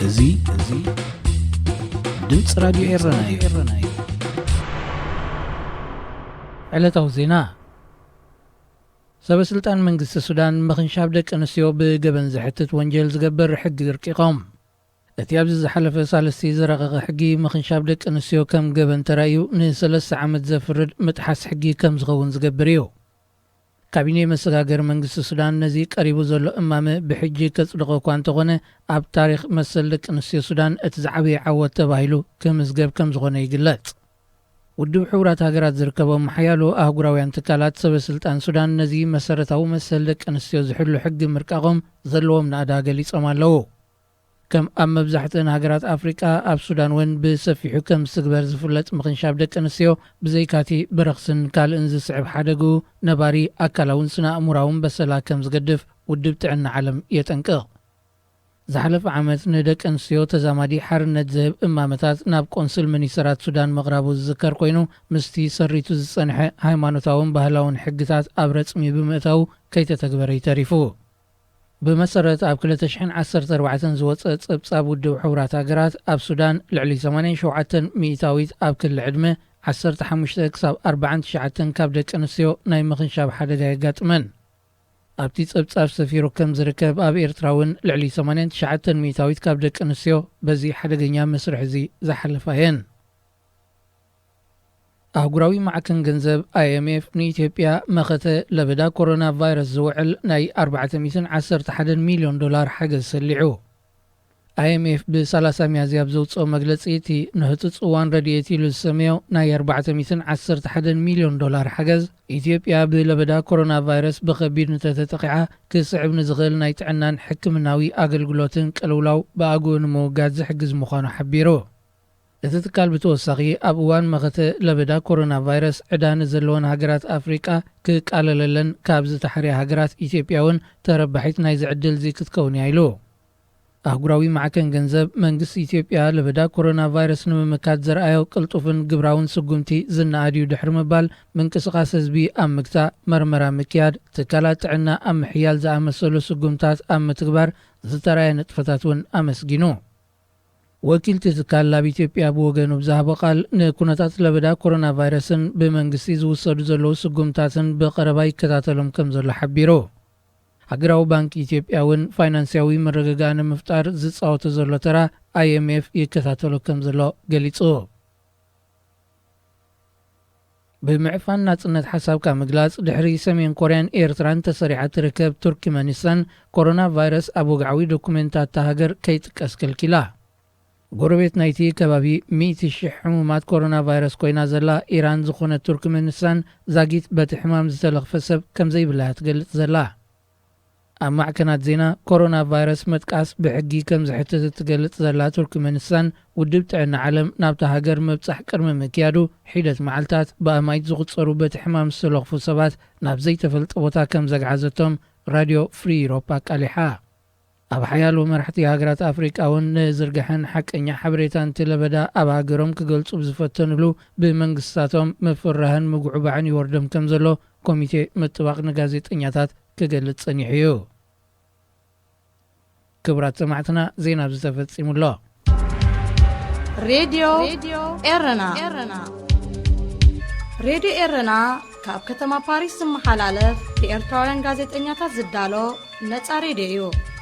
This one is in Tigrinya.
እዚ እዚ ድምፂ ራዲዮ ኤረና እዩ። ዕለታዊ ዜና። ሰበስልጣን መንግስቲ ሱዳን ምኽንሻብ ደቂ ኣንስትዮ ብገበን ዘሕትት ወንጀል ዝገብር ሕጊ ኣርቂቖም። እቲ ኣብዚ ዝሓለፈ ሳልስቲ ዝረቐቐ ሕጊ ምኽንሻብ ደቂ ኣንስትዮ ከም ገበን ተራእዩ ንሰለስተ ዓመት ዘፍርድ ምጥሓስ ሕጊ ከም ዝኸውን ዝገብር እዩ። ካቢኔ መሰጋገሪ መንግስቲ ሱዳን ነዚ ቀሪቡ ዘሎ እማመ ብሕጂ ከጽድቖ እኳ እንተኾነ፣ ኣብ ታሪኽ መሰል ደቂ ኣንስትዮ ሱዳን እቲ ዝዓበየ ዓወት ተባሂሉ ክምዝገብ ከም ዝኾነ ይግለጽ። ውድብ ሕቡራት ሃገራት ዝርከቦም ሓያሎ ኣህጉራውያን ትካላት ሰበስልጣን ሱዳን ነዚ መሰረታዊ መሰል ደቂ ኣንስትዮ ዝሕሉ ሕጊ ምርቃቖም ዘለዎም ናእዳ ገሊጾም ኣለዉ። ከም ኣብ መብዛሕትአን ሃገራት ኣፍሪቃ፣ ኣብ ሱዳን እውን ብሰፊሑ ከም ዝትግበር ዝፍለጥ ምኽንሻብ ደቂ ኣንስትዮ ብዘይካቲ ብረኽስን ካልእን ዝስዕብ ሓደግኡ ነባሪ ኣካላውን ስነ ኣእሙራውን በሰላ ከም ዝገድፍ ውድብ ጥዕና ዓለም የጠንቅቕ። ዝሓለፈ ዓመት ንደቂ ኣንስትዮ ተዛማዲ ሓርነት ዝህብ እማመታት ናብ ቆንስል ሚኒስተራት ሱዳን ምቕራቡ ዝዝከር ኮይኑ፣ ምስቲ ሰሪቱ ዝጸንሐ ሃይማኖታውን ባህላውን ሕግታት ኣብ ረጽሚ ብምእታዉ ከይተተግበረ ይተሪፉ። ብመሰረት ኣብ ክልተ ሽሕን ዓሰርተ ኣርባዕተን ዝወጸ ጸብጻብ ውድብ ሕቡራት ሃገራት፣ ኣብ ሱዳን ልዕሊ ሰማንያን ሸውዓተን ሚእታዊት ኣብ ክሊ ዕድመ፣ ዓሰርተ ሓሙሽተ ክሳብ ኣርባዓን ትሽዓተን ካብ ደቂ ኣንስትዮ ናይ ምኽንሻብ ሓደጋ የጋጥመን። ኣብቲ ጸብጻብ ሰፊሩ ከም ዝርከብ፣ ኣብ ኤርትራ እውን ልዕሊ ሰማንያን ትሽዓተን ሚእታዊት ካብ ደቂ ኣንስትዮ በዚ ሓደገኛ መስርሕ እዚ ዝሓለፋ እየን። ኣህጉራዊ ማዕከን ገንዘብ ኣይ ኤም ኤፍ ንኢትዮጵያ መኸተ ለበዳ ኮሮና ቫይረስ ዝውዕል ናይ ኣርባዕተ ሚእትን ዓሰርተ ሓደን ሚልዮን ዶላር ሓገዝ ሰሊዑ። ኣይ ኤም ኤፍ ብ ሰላሳ ሚያዝያ ኣብ ዘውጽኦ መግለጺ፣ እቲ ንህጹጽ እዋን ረድኤት ኢሉ ዝሰመዮ ናይ ኣርባዕተ ሚእትን ዓሰርተ ሓደን ሚልዮን ዶላር ሓገዝ፣ ኢትዮጵያ ብለበዳ ኮሮና ቫይረስ ብኸቢድ ንተተጠቒዓ ክስዕብ ንዝኽእል ናይ ጥዕናን ሕክምናዊ ኣገልግሎትን ቅልውላው ብኣግኡ ንምውጋድ ዝሕግዝ ምዃኑ ሓቢሩ። እቲ ትካል ብተወሳኺ፣ ኣብ እዋን መኸተ ለበዳ ኮሮና ቫይረስ ዕዳ ንዘለወን ሃገራት ኣፍሪቃ ክቃለለለን ካብ ዝተሓርያ ሃገራት ኢትዮጵያ እውን ተረባሒት ናይዚ ዕድል እዚ ክትከውን እያ ኢሉ። ኣህጉራዊ ማዕከን ገንዘብ፣ መንግስቲ ኢትዮጵያ ለበዳ ኮሮና ቫይረስ ንምምካት ዘርኣዮ ቅልጡፍን ግብራውን ስጉምቲ ዝነኣድ እዩ ድሕሪ ምባል፣ ምንቅስቓስ ህዝቢ ኣብ ምግታእ፣ መርመራ ምክያድ፣ ትካላት ጥዕና ኣብ ምሕያል ዝኣመሰሉ ስጉምታት ኣብ ምትግባር ዝተራእየ ንጥፈታት እውን ኣመስጊኑ። ወኪል እቲ ትካል ኣብ ኢትዮጵያ ብወገኑ ብዝሃቦ ቃል፣ ንኩነታት ለበዳ ኮሮና ቫይረስን ብመንግስቲ ዝውሰዱ ዘለዉ ስጉምታትን ብቐረባ ይከታተሎም ከም ዘሎ ሓቢሩ። ሃገራዊ ባንክ ኢትዮጵያ እውን ፋይናንስያዊ ምርግጋእ ንምፍጣር ዝጻወቶ ዘሎ ተራ ኣይ ኤም ኤፍ ይከታተሎ ከም ዘሎ ገሊጹ። ብምዕፋን ናጽነት ሓሳብካ ምግላጽ ድሕሪ ሰሜን ኮርያን ኤርትራን ተሰሪዓ ትርከብ ቱርክመኒስታን፣ ኮሮና ቫይረስ ኣብ ወግዓዊ ዶኩሜንታት እታ ሃገር ከይጥቀስ ከልኪላ። ጎረቤት ናይቲ ከባቢ ሚእቲ ሽሕ ሕሙማት ኮሮና ቫይረስ ኮይና ዘላ ኢራን ዝኾነት ቱርክመኒስታን፣ ዛጊት በቲ ሕማም ዝተለኽፈ ሰብ ከም ዘይብላ እያ ትገልጽ ዘላ። ኣብ ማዕከናት ዜና፣ ኮሮና ቫይረስ ምጥቃስ ብሕጊ ከም ዝሕትት እትገልጽ ዘላ ቱርክመኒስታን፣ ውድብ ጥዕና ዓለም ናብታ ሃገር ምብጻሕ ቅድሚ ምክያዱ ሒደት መዓልታት፣ ብኣማኢት ዝቑጸሩ በቲ ሕማም ዝተለኽፉ ሰባት ናብ ዘይተፈልጠ ቦታ ከም ዘግዓዘቶም ራድዮ ፍሪ ዩሮፕ ኣቃሊሓ። ኣብ ሓያሎ መራሕቲ ሃገራት ኣፍሪቃ እውን ንዝርግሐን ሓቀኛ ሓበሬታን እቲ ለበዳ ኣብ ሃገሮም ክገልጹ ብዝፈተንሉ፣ ብመንግስታቶም ምፍርራህን ምጉዕባዕን ይወርዶም ከም ዘሎ ኮሚቴ ምጥባቕ ንጋዜጠኛታት ክገልጽ ጸኒሑ እዩ። ክቡራት ሰማዕትና፣ ዜና ኣብዚ ተፈጺሙ ኣሎ። ሬድዮ ኤረና። ሬድዮ ኤረና ካብ ከተማ ፓሪስ ዝመሓላለፍ ብኤርትራውያን ጋዜጠኛታት ዝዳሎ ነጻ ሬድዮ እዩ።